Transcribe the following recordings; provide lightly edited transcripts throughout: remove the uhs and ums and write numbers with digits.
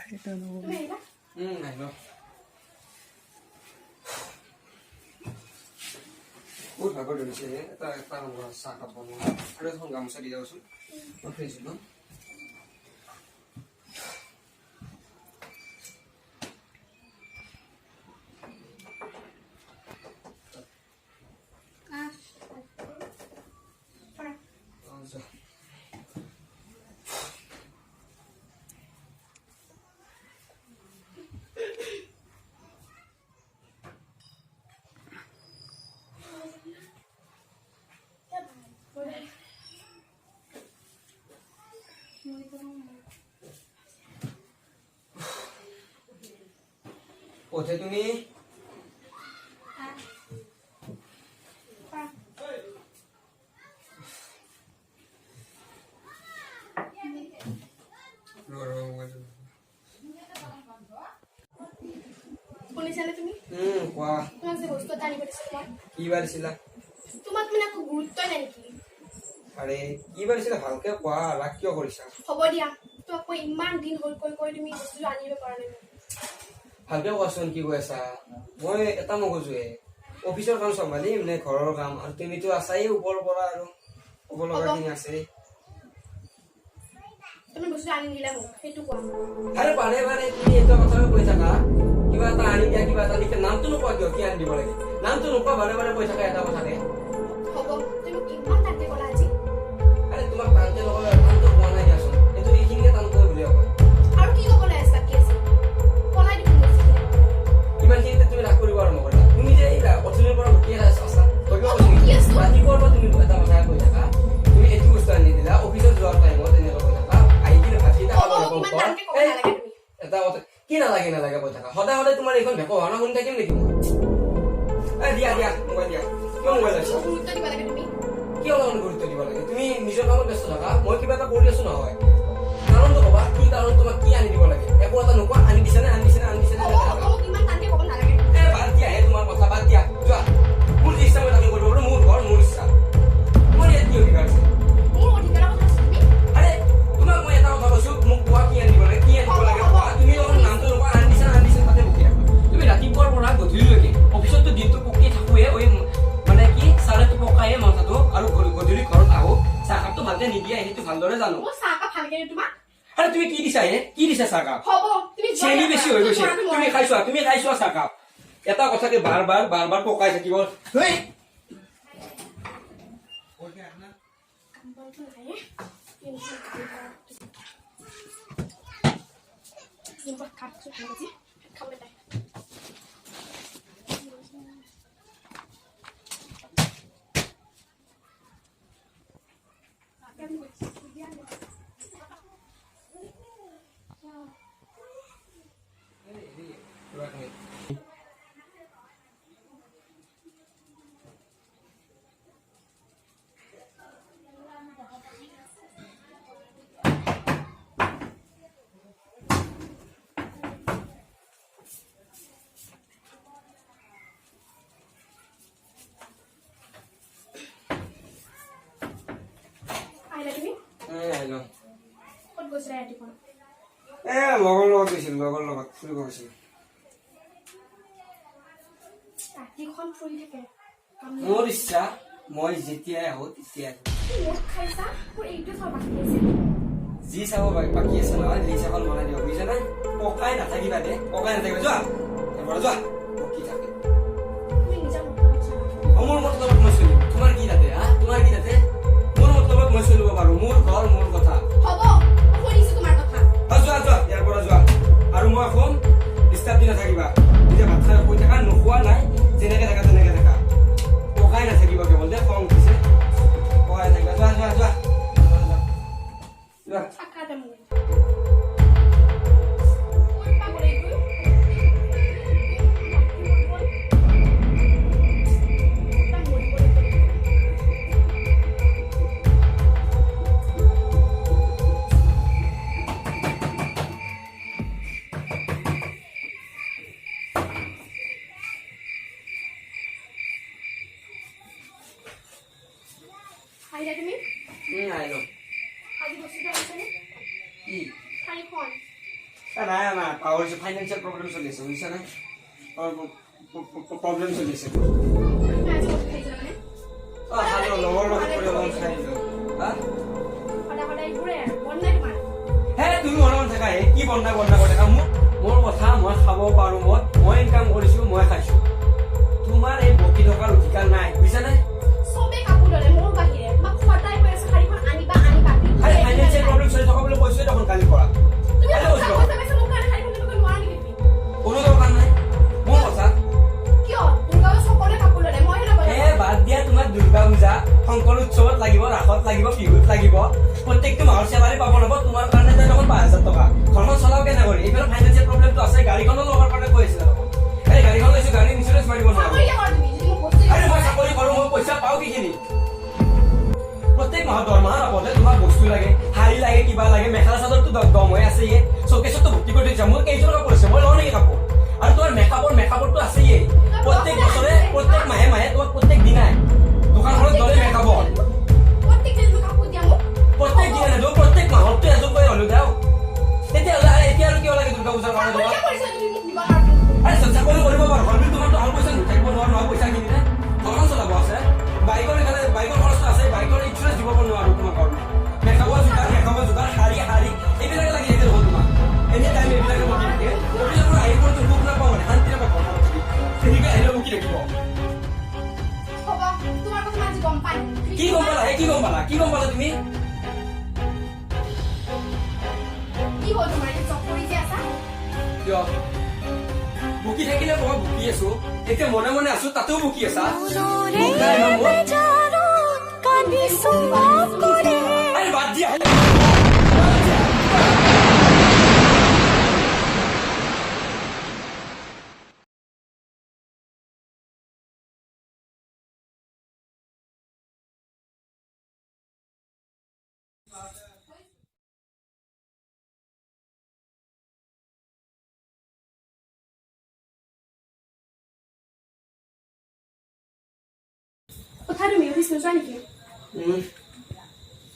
তুমি আহিলা? আহিলো। বহুত ভাগৰ ধৰিছে। এটা এটা কাম কৰা, চাহকাপ বনোৱা আৰু এখন গামোচা দি যাবচোন, মই ফ্ৰেছ হ'লো। কৰা। অঁ, যোৱা। ক'তহে তুমি? কৰা। ৰ ৰ, মোবাইলটো। শুনিছানে তুমি? কোৱা। তোমাক যে বস্তু এটা আনিব দিছিলো মই। কি বা দিছিলা? তোমাক মানে একো গুৰুত্বই নাই নেকি? আৰে, কি বা দিছিলা ভালকে কোৱা, ৰাগ কিয় কৰিছা? হ'ব দিয়া, তোমাক মই ইমান দিন হ'ল কৈ কৈ তুমি বস্তুটো আনিব পৰা নাই মোক। ভালকে কোৱাচোন, কি কৈ আছা? মই এটা মগজুৱে অফিচৰ কাম চম্ভালিম নে ঘৰৰ কাম? আৰু তুমিতো আছাই ওপৰৰ পৰা, আৰু ক'ব লগাখিনি আছে। তুমি বস্তুটো আনি দিলা মোক, সেইটো কোৱা। আৰে, বাৰে বাৰে তুমি এইটো কথা কৈ থাকা, কিবা এটা আনি দিয়া, কিবা এটা আনি দিয়া। নামটো নোকোৱা কিয়? কি আনি দিব লাগে নামটো নোকোৱা, বাৰে বাৰে কৈ থাকা এটা কথাকে। হ'ব, তুমি ইমান টানকে ক'লা আজি। আৰে, তোমাক টানকে নকলে, টানটো কোৱা নাই দিয়াচোন, এইটো এইখিনিকে টান কয় বুলিয়ে কয়। আৰু কি ক'বলৈ আছে বাকী আছে? কলাই দেখোন বস্তুখিনি ক'ব লাগে। ইমানখিনিতে তুমি ৰাগ কৰিব আৰম্ভ কৰিলা। তুমি যে এই অথনিৰ পৰা বকি আছা, তই কিয় কৈছো? বকি আছো? ৰাতিপুৱাৰ পৰা তুমি এটা কথাই কৈ থাকা, তুমি এইটো বস্তু আনি দিলা, অফিচত যোৱাৰ টাইমত এনেকৈ কৈ থাকা, আহি কিনে ভাতকেইটা হ'ব, খাব মোক নাপাওঁ ইমান ঘৰ। টানকে ক'ব এই, নালাগে তুমি। এটা কথা কি নালাগে নালাগে কৈ থাকা? সদায় সদায় তোমাৰ এইখন ভেকো ভাওনা শুনি থাকিম নেকি মই? এ, দিয়া দিয়া, মোবাইল দিয়া। কিয় মোবাইল লৈছা? মোক গুৰুত্ব দিব লাগে তুমি। কিয় অলপমান গুৰুত্ব দিব লাগে? তুমি নিজৰ কামত ব্যস্ত থাকা, মই কিবা এটা কৰি আছো নহয়। কাৰণটো ক'বা, কি কাৰণ? তোমাক কি আনি দিব লাগে? একো এটা নোকোৱা। আনি দিছে নে, আনি দিছে নে, আনি দিছে নে? হ'ব হ'ব, মোক ইমান টানকে ক'ব নালাগে। এ, বাদ দিয়া হে, তোমাৰ কথা বাদ দিয়া, যোৱা। মোৰ যি ইচ্ছা মই তাকে কৰিব পাৰো। মোৰ ঘৰ, মোৰ ইচ্ছা। তোমাৰ ইয়াত কি অধিকাৰ আছে? মোৰ অধিকাৰৰ কথা কৈছা তুমি। আৰে, তোমাক মই এটা কথা কৈছো, মোক কোৱা, কি আনি দিব লাগে, কি আনিব লাগে হ'ব, কোৱা। হ'ব। তুমি অলপ নামটো নোকোৱা, আনি দিছা, আনি দিছা, তাতে বকি থাকা। তুমি ৰাতিপুৱাৰ পৰা গধূলিলৈকে অফিচততো দিনটো পকি থাকোৱে, ঐ মানে কি ছাৰেতো পকায়ে মাথাটো, আৰু গধূলি ঘৰত আহো, চাহকাপটো ভালকে নিদিয়ে, সেইটো ভালদৰে জানো। মই চাহকাপ ভালকে দিওঁ তোমাক। আৰে, তুমি কি দিছা হে? কি দিছা চাহকাপ? হ'ব, তুমি যোৱা চেনি ইয়াৰ বেছি পৰা। হৈ গৈছে। পৰাটো তুমি মই। খাই চোৱা, তুমি খাই চোৱা চাহকাপ। এটা কথাকে বাৰ বাৰ বাৰ বাৰ পকাই থাকিব, হেই। কাম বনটো নাই। কাটছো ভাল আজি খাবলৈ তাই। এক মিনিট। আহিলা তুমি? আহিলো। ক'ত গৈছিলা ৰাতিপুৱা? এ, লগৰ লগত গৈছিলো, লগৰ লগত ফুৰিব গৈছিলো। ৰাতিখন ফুৰি থাকে কাম নাই। মোৰ ইচ্ছা, মই যেতিয়াই আহো তেতিয়াই আহো। তুমি মদ খাইছা, মোৰ এইটোৱে চাব বাকী আছে। যি চাব বাকী আছে নহয়, লিষ্ট এখন বনাই দিব, বুজিছা নাই? পকাই নাথাকিবা দে, পকাই নাথাকিবা। যোৱা ইয়াৰ পৰা, যোৱা। বকি থাকে। তুমি নিজৰ মতলবত চলা। অ, মোৰ মতলবত মই চলিম, তোমাৰ কি তাতে? হা, তোমাৰ কি তাতে? মোৰ মতলবত মই চলিব পাৰো। মোৰ ঘৰ, মোৰ কথা। হ'ব, মই শুনিছো তোমাৰ কথা। অ, যোৱা যোৱা, ইয়াৰ পৰা যোৱা। আৰু মই শুম, ডিষ্টাৰ্ব দি নাথাকিবা। নিজে ভাত খাই শুই থাকা, নোখোৱা নাই, যেনেকে থাকা তেনেকে থাকা। পকাই নাথাকিবা কেৱল দে, খং উঠিছে। পকাই নাথাকিবা, যোৱা যোৱা যোৱা যোৱা যোৱা। থাকা দে মোৰ। ক'ত বা গ'ল এইটো? মৰি গ'ল। ক'ত বা মৰিব লাগিব। নাই নাই, পাহৰিছোঁ। ফাইনেন্সিয়েল প্ৰব্লেম চলি আছে, বুজিছানে? প্ৰব্লেম চলি আছে। তুমি আজি মদ খাইছা মানে? অঁ, খালোঁ, লগৰ লগত কৰি অলপমান খাই দিলোঁ। হা? সদায় সদায় এইবোৰে আৰু মন নাই তোমাৰ। হে, তুমি মনে মনে থাকা হে। কি বন্ধা বন্ধা কৰি থাকা? মোৰ কথা, মই খাব পাৰো। মই ইনকাম কৰিছো, মই খাইছো। তোমাৰ এই বকি থকাৰ অধিকাৰ নাই, বুজিছানে? চবে কাপোৰ ল'লে মোৰ বাহিৰে। তোমাক সদায় কৈ আছো শাৰীখন আনিবা আনিবা, কিন্তু আৰে তুমি ফাইনেন্সিয়েল প্ৰব্লেম চলি থকা বুলি কৈছোৱে দেখোন কালিৰ পৰা। তুমি কালি সঁচা কৈছো। পইচা পাইছা মোৰ কাৰণে শাৰীখন কিনিব নোৱাৰা নেকি তুমি? কোনো দৰকাৰ নাই, মোৰ কথা। কিয়? দুৰ্গা পূজাত সকলোৱে কাপোৰ ল'লে, মইহে ল'ব এ লাগিব। বাদ দিয়া, তোমাৰ দুৰ্গা পূজা, শংকৰ উৎসৱত লাগিব, ৰাসত লাগিব, বিহুত লাগিব। প্ৰত্যেকটো মাহৰ চেলাৰী পাব লাগিব তোমাৰ কাৰণে তাই দেখোন 5000 টকা। ঘৰখন চলাও কেনে কৰি? এইফালে ফাইনেন্সিয়েল প্ৰব্লেমটো আছে। গাড়ীখনো ল'বৰ কাৰণে কৈ আছিলে দেখোন। এই গাড়ীখন লৈছো, গাড়ী ইঞ্চুৰেঞ্চ মাৰিব নোৱাৰো। চাকৰি কিয় কৰা তুমি যদি মোক বস্তু আৰে মই চাকৰি কৰো, মই পইচা পাওঁ কিখিনি। প্ৰত্যেক মাহত দৰমহা নাপাওঁতে তোমাক বস্তু লাগে, শাৰী লাগে, কিবা লাগে, মেখেলা চাদৰটো দম হৈ আছে, চকেচতটো ভৰ্তি কৰি থৈছা। মোৰ কেইযোৰ কাপোৰ আছে, মই লওঁ নেকি কাপোৰ? আৰু তোমাৰ মেকআপৰটো আছেই। প্ৰত্যেক বছৰে, প্ৰত্যেক মাহে মাহে তোমাক প্ৰত্যেক দিনাই দোকানখনত গ'লে মেকআপৰ। প্ৰত্যেক দিন তুমি কাপোৰ দিয়া মোক। প্ৰত্যেক দিনাই নিদিওঁ, প্ৰত্যেক মাহততো এযোৰ কৰি হ'লেও দেওঁ। তেতিয়াহ'লে আৰু এতিয়া আৰু কিয় লাগে দুৰ্গা পূজাৰ কাৰণে চাকৰি তোমাক? কিয় কৰিছা তুমি মোক দিব কাৰণে? আৰে চাকৰি কৰিব পাৰো, হ'ল বুলি তোমাৰতো আৰু পইচা থাকিব নোৱাৰো নহয়। পইচা কিনিলে ঘৰখন চলাব আছে, বাইকৰ ইফালে বাইকৰ খৰচটো আছে, বাইকৰ ইঞ্চুৰেঞ্চ দিব নোৱাৰো তোমাৰ কাৰণে। মেকআপৰ যোগাৰ, মেকআপৰ যোগাৰ, শাৰী শাৰী এইবিলাকে লাগি থাকে দেখোন তোমাক। এনি টাইম এইবিলাকে বকি থাকে। অফিচৰ পৰা আহি কৰি সুখ নাপাওঁ, মানে শান্তি নাপাওঁ ঘৰখনত থাকি। তেনেকে আহিলেও বকি থাকিব। হ'ব, তোমাৰ কথা মই আজি গম পাই। কি গম পালা হে? কি গম পালা? কি গম পালা তুমি? কি হ'ল তোমাৰ? এতিয়া জব কৰি যে আছা? কিয় বকি থাকিলে? মই বকি আছো এতিয়া, মনে মনে আছো, তাতেও বকি আছা। মুখ নাই ন মোৰ? আৰে বাদ দিয়া। বাদ দিয়া। উঠা তুমি, অফিচ নোযোৱা নেকি?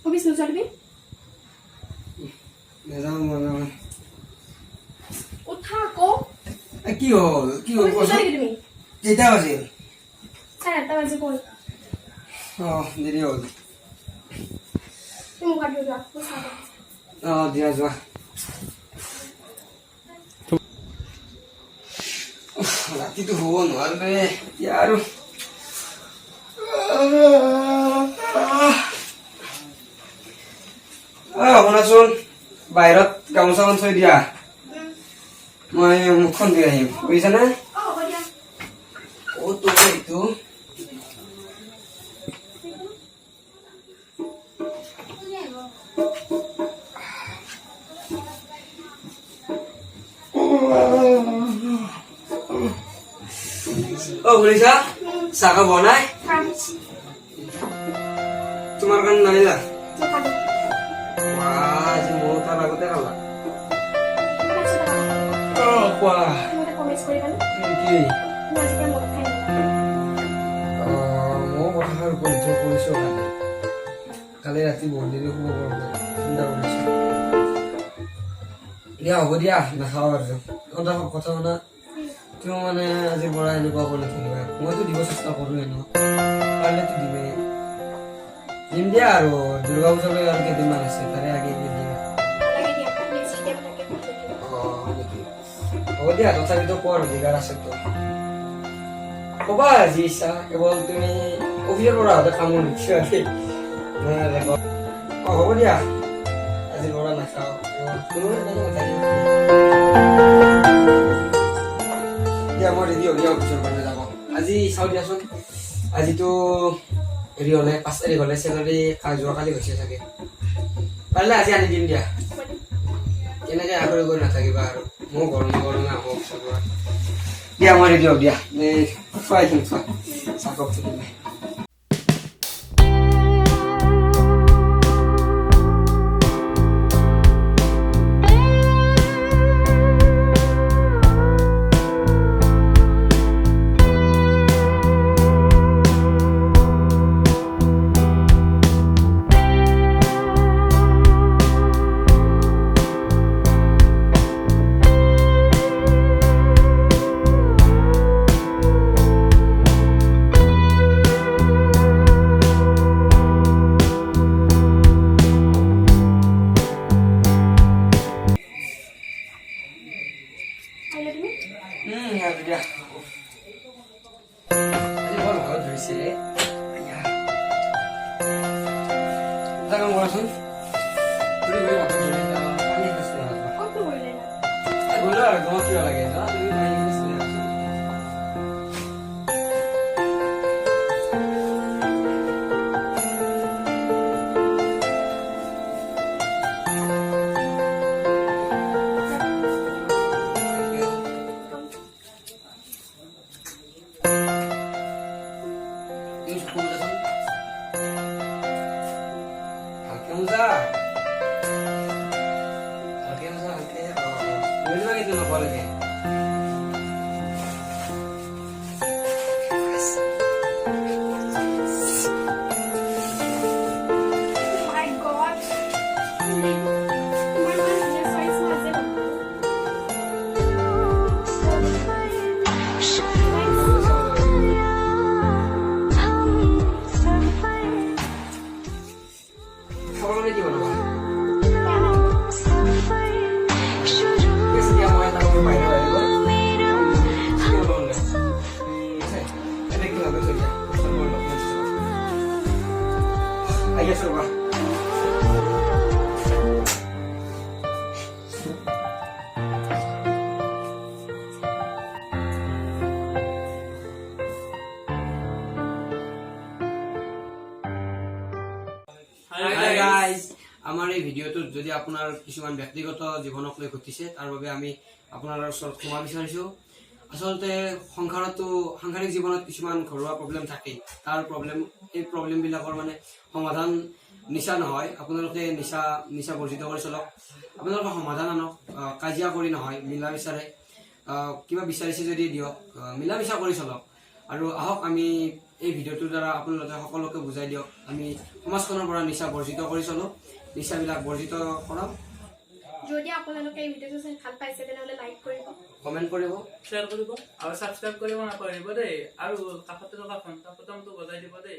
অফিচ নোযোৱা তুমি? নাযাওঁ মই, নাযাওঁ। উঠা আকৌ। এ, কি হ'ল? কি হ'ল? অফিচ নোযোৱা কোৱাচোন। নেকি তুমি? কেইটা বাজিল? 8:30 বাজি গ'ল। অঁ, দেৰি হ'ল। তুমি মুখ হাত ধুই লোৱা, মই চাহ বনাইছোঁ। অঁ, দিয়া, যোৱা। উফ, ৰাতিটো শুব নোৱাৰো দেই এতিয়া আৰু। অ শুনাচোন, বাহিৰত গামোচাখন থৈ দিয়া, মই মুখখন ধুই আহিম, বুজিছানে? অঁ, হ'ব দিয়া। অ তোৰ এইটো অ শুনিছা, চাহ কাপ বনাই খাম। তোমাৰ কাৰণে নানিলা? নাখালোঁ। আজি মোৰ তাৰ আগতে খালা। মই তাৰপিছত খাম। অ কোৱা। তুমি এটা প্ৰমিছ কৰিবানে? কি? মই আজিৰ পৰা মদ খাই নাথাকোঁ। ময়ো কথাষাৰ উপলব্ধ কৰিছোঁ। কালি কালি ৰাতি বহুত দেৰি শুব পৰা নাই, চিন্তা কৰিছোঁ। দিয়া, হ'ব দিয়া, নাখাওঁ আৰু। এটা কথা শুনা, তুমি মানে আজিৰ পৰা এনেকুৱা কৰি নাথাকিবা। মইতো দিব চেষ্টা কৰোঁ, ন? পাৰিলেতো দিমেই, দিম দিয়া। আৰু দুৰ্গা পূজালৈ আৰু কেইদিনমান আছে, তাৰে আগে আগে দিম। নালাগে দিয়া, তুমি যি দিয়া তাকে খাই থাকিবা। অ হয় নেকি? হ'ব দিয়া, তথাপিতো কোৱাৰ অধিকাৰ আছেতো। ক'বা যি ইচ্ছা, কেৱল তুমি অফিচৰ পৰা আহোঁতে কামোৰ নিদিবা দেই। নহ'লে অ হ'ব দিয়া, আজিৰ পৰা নাখাওঁ। তুমিও এনেকে নাথাকিবা দিয়া। মই ৰেডি হ'ম দিয়া অফিচৰ কাৰণে যাব। আজি চাওঁ দিয়াচোন, আজিতো হেৰি হ'লে 5 তাৰিখ হ'লে চেলাৰী যোৱাকালি হৈছে চাগে। পাৰিলে আজি আনি দিম দিয়া। হ'ব দিয়া। এনেকে আগুৰি কৰি নাথাকিবা আৰু। ময়ো গৰমে গৰমে আহোঁ অফিচৰ পৰা। দিয়া, মই ৰেডি হ'ম দিয়া। এই খোৱা, এইখিনি খোৱা, চাহকাপ থাকিলে। আৰু তোমাক কিয় লাগে? যোৱা তুমি, মাৰি কিনে চলি আছা। Thank you. তুমি চকু মুদাচোন। ভালকে মুজা, ভালকে মুজা, ভালকে। অ অ, নিদিবা কিন্তু নকোৱালৈকে। My God. তোমাৰ ইমান ধুনীয়া চইচ, মই আজিয়ে গম পালো। सफर शुरू हो गया, हम सफर। খাবৰ কাৰণে কি বনাবা? सफर शुरू ঠিক আছে দিয়া, মই এটা মোৰ বাহিৰৰ আহি গ'ল। मेरा। কি বনাব নাই? ঠিক আছে, এতিয়া কি ভাবিছো দিয়া, পিছত মই লগ কৰিছোঁ। আহি আছো ৰ'বা। হাই গাইজ, আমাৰ এই ভিডিঅ'টোত যদি আপোনাৰ কিছুমান ব্যক্তিগত জীৱনক লৈ ঘটিছে, তাৰ বাবে আমি আপোনাৰ ওচৰত ক্ষমা বিচাৰিছো। আচলতে সংসাৰতো, সাংসাৰিক জীৱনত কিছুমান ঘৰুৱা প্ৰব্লেম থাকেই। তাৰ প্ৰব্লেম, এই প্ৰব্লেমবিলাকৰ মানে সমাধান নিচা নহয়। আপোনালোকে নিচা বৰ্জিত কৰি চলক। আপোনালোকে সমাধান আনক, কাজিয়া কৰি নহয়, মিলা মিছাৰে। কিবা বিচাৰিছে যদি দিয়ক, মিলা মিছা কৰি চলক। আৰু আহক, আমি এই ভিডিঅ'টোৰ দ্বাৰা আপোনালোকে সকলোকে বুজাই দিয়ক, আমি সমাজখনৰ পৰা নিচা বৰ্জিত কৰি চলো, নিচাবিলাক বৰ্জিত কৰক। যদি আপোনালোকে এই ভিডিঅ'টো চাই ভাল পাইছে, তেনেহ'লে লাইক কৰিব, কমেণ্ট কৰিব, শ্বেয়াৰ কৰিব আৰু ছাবস্ক্ৰাইব কৰিব নাপাহৰিব দেই, আৰু কাষতে থকা ঘণ্টা বুটামটো বজাই দিব দেই।